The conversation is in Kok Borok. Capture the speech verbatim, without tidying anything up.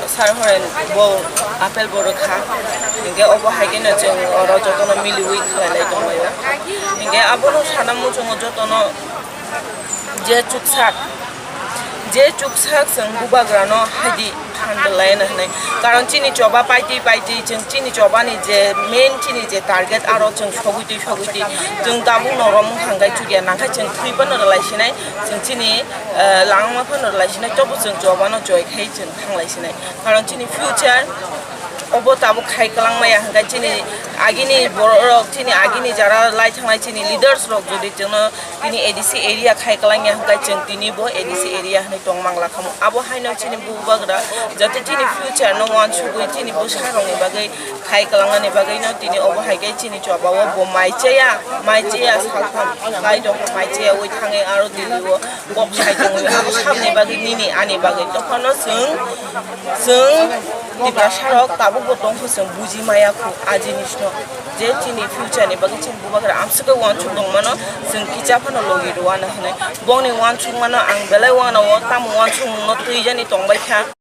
Sir Horen bo apple bo rwkha, hinkhe obo hai kheno chwng oro jotono miliwi khlailai tonglaio. Hinkhe abono sana muchungo jotono je chuksak, je chuksak chwng bubagrano haidi phan rwlaina hwnwi. Karon chini choba paitwi paitwi chwng chini chobani je main chini je target aro chwng sogwi twi sogwi twi chwng tabukno romwng thangkhai chukya nangkhai chwng thwi phano rwlai sinai, chwng chini, eh, langma phano rwlai sinai, tobo chwng chobano choi khai chwng thanglai sinai. Karon chini future obo tabuk khai kwlangmaya hwnkhe chini agini borok rok, chini agini jara lai thangnai chini leaders rok jodi chwngno tini A D C area khai kwlangya hwnkhe chwng tini bo A D C area hinwi tongmang lakhamu. Abo haino chini bubagra joto chini future no wansugwi chini bwsarokni bagwi khai kwlangnani bagwino tini obo hai khe chini chobao bo mai chaya, mai chaya saltham kai dongkha mai chaya ui thangwi aro Delhi o kok sai tongwi abo sabni bagwi nini ani bagwi. Tophano chwng, chwng Tiprasa rok tabuk bo tongkha chwng buji maya khu a jinis no je chini future ni bagwi chini bubagra amswk khe wansuk tongmano chwng kicha phano logi rwano hinwi. Bongni wansukmano ang belai uanao tamo wansukmung no twijani tongbai kha.